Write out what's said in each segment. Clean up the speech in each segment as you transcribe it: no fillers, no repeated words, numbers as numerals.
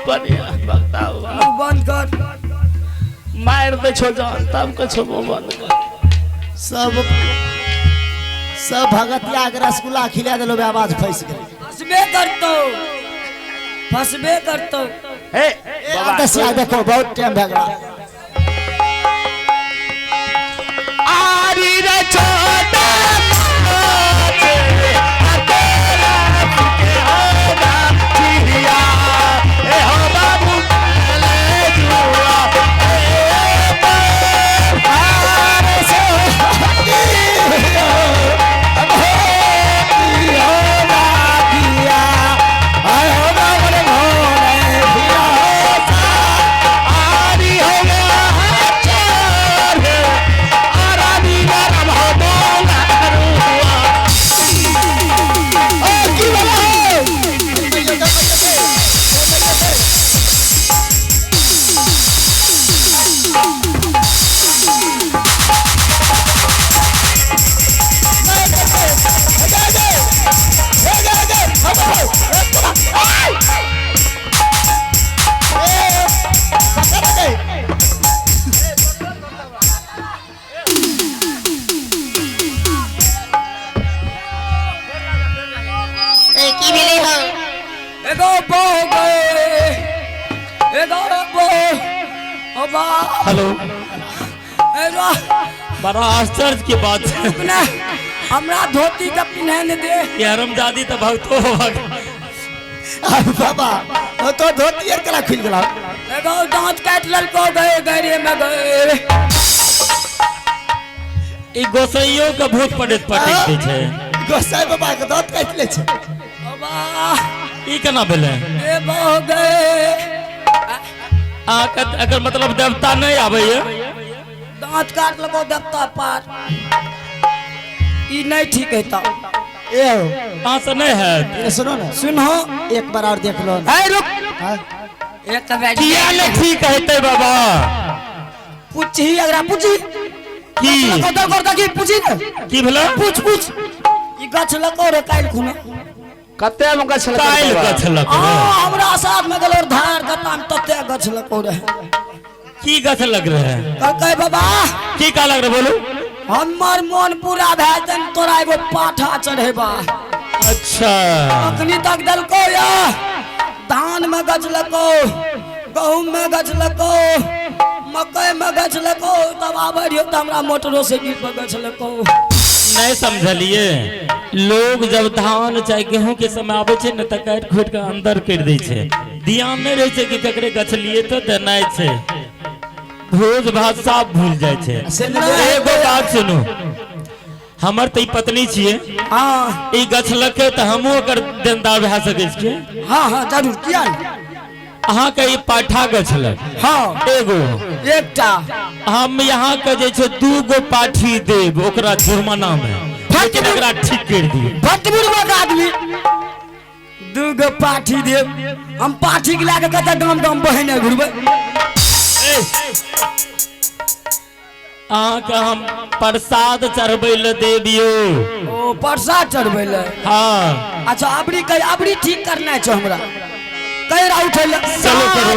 बहुत बढ़िया भक्ता हुआ। मुंह बंद कर। मार दे छो जान तब कछो मुंह बंद कर। सब सब भगतिया के रसगुल्ला खिला देलो बे, आवाज फंस गेल। फंसबे करतो, फंसबे करतो। हे ए, बाबा दसिया देखो बहुत टाइम भए गेल। आरी रे छोटा ए, की भेलै हौ? एगो बह गए, एगो बह, ओ बा। हेलो। एगो। बड़ा आश्चर्य के बात है। अपने हमरा धोती के पिन्हे ने दे। ये हरमजादी तो भक्तो हो भक्त। अरे बाबा, ओ तो धोती आर केना खुलि गेल? एगो दांत काटि लेलको गए गरे में गए। ई गोसैयो के भूत पड़ैत पटक दै छै। गोसाई बाबा के दांत काटि लै छै। ओ बा। ई केना भेलै? ए बह गए। अहाँके एकर मतलब देवता नहि आबैया? दांत काट लेलको देवता पार। ई नहीं ठीक है तब। ए हो। अहाँ से नहि हैत। ए, सुनो ना। सुनो। एक बार और देख लो। ए रुक। हाँ? एक बेर। किया नहि ठीक हेतै बाबा? पूछी अगरा पूछी। की? कत कर देखी पूछी ने। की भेलै? पूछ पूछ। ई गाछ लको रे काल्हि खुना। कते में गछ लकड़ काल्हि बाबा? गछ लकड़। हाँ, हमरा साथ में गेलो धार गताम तते गछ लको रे। की गछ लग रहे? कहलकै बाबा। की का लग रहे बोलू? हमर मन पूरा भए जेतै तोरा एगो पाठा चढ़ेबा। अच्छा। अखनी तक देलको या धान में गछ लको, गहूम में गछ लको, मकई में गछ लको, तब आबै रहियो तऽ हमरा मोटरोसाइकिल पर गछ लको। नहीं समझलिए, लोग जब धान चाहे गेहूं के समय आबै छै ने तऽ काटि खोटि के अंदर करि दै छै। ध्यान नहि रहै छै कि ककरे गछलिए तऽ देनाइ छै। भोज भात साफ भूल जाइ छै। से नहि। एगो बात सुनू, हमर तऽ ई पत्नी छियै। हाँ। ई गछलकै तऽ हमहूँ ओकर देनदार भए सकै छियै। हाँ हाँ जरूर, किया नहि? अहाँके ई पाठा गछलक। हाँ। एगो। एकटा। हम यहाँ के जे छै 2 गो पाठी देब ओकरा जुर्माना में, लेकिन ओकरा ठीक कर दियौ। भटबुढ़वा के आदमी 2 गो पाठी देब। हम पाठी के लए के कतऽ गाम गाम बहिने घुरबै। अहाँके हम प्रसाद चढ़बै लए देबियौ। ओ प्रसाद चढ़बै लए? हाँ। अच्छा, अबरी कह, अबरी ठीक करना छै हमरा। कहि रहा उठै लए। चलो करो।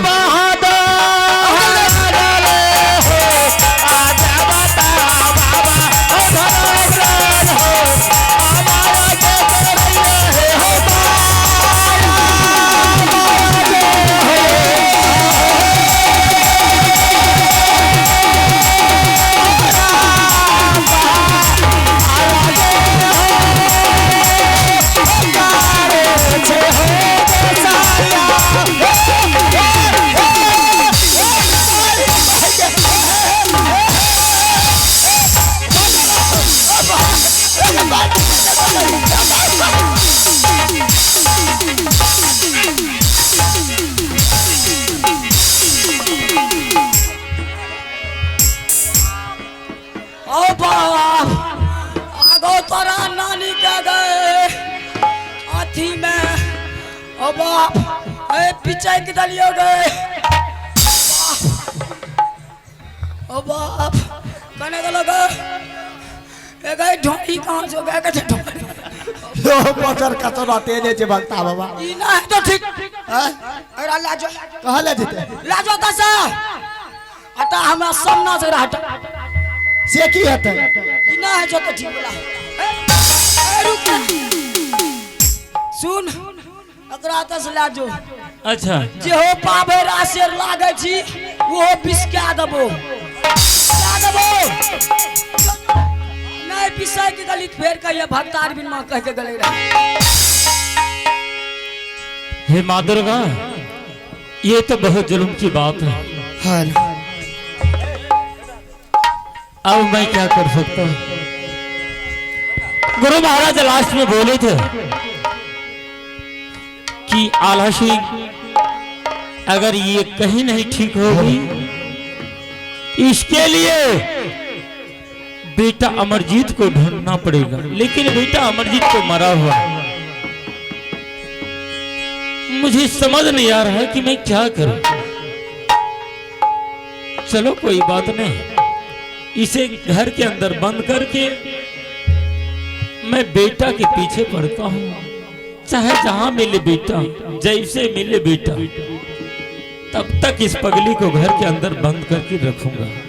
ओ बाप, आगो तोरा नानी के गए अथी में। ओ बाप, ए पीछे के दलियो गए। ओ बाप, कने गेलो गए? ए गए ढोंगी कहाँ से गए? कते ढोंगी? यो बचर कचर रहते जे भक्ता बाबा। ई ना है तो ठीक। हैं? एकरा ला जो। कहाँ ले जेते? ला जो एतऽ से। हटा हमरा सामना से एकरा हटा। से की हेतै? ई ना है जो तो ठीक बोला। ए, ए, रुक। सुन एकरा एतऽ से ला जो। अच्छा। जे हो पाबे रासेर लागै छी ओहो पिसका देबो। पिसका देबो। नहीं पिसाई के गली फेर कहिए भक्तार बिन मां कह के गले रहे। हे माँ दुर्गा, ये तो बहुत जुल्म की बात है। हाँ। अब मैं क्या कर सकता हूँ? गुरु महाराज लास्ट में बोले थे कि आल्हा सिंह अगर ये कहीं नहीं ठीक होगी, इसके लिए बेटा अमरजीत को ढूंढना पड़ेगा। लेकिन बेटा अमरजीत को मरा हुआ है। मुझे समझ नहीं आ रहा है कि मैं क्या करूं। चलो कोई बात नहीं, इसे घर के अंदर बंद करके मैं बेटा के पीछे पड़ता हूं। चाहे जहां मिले बेटा, जैसे मिले बेटा, तब तक इस पगली को घर के अंदर बंद करके रखूंगा।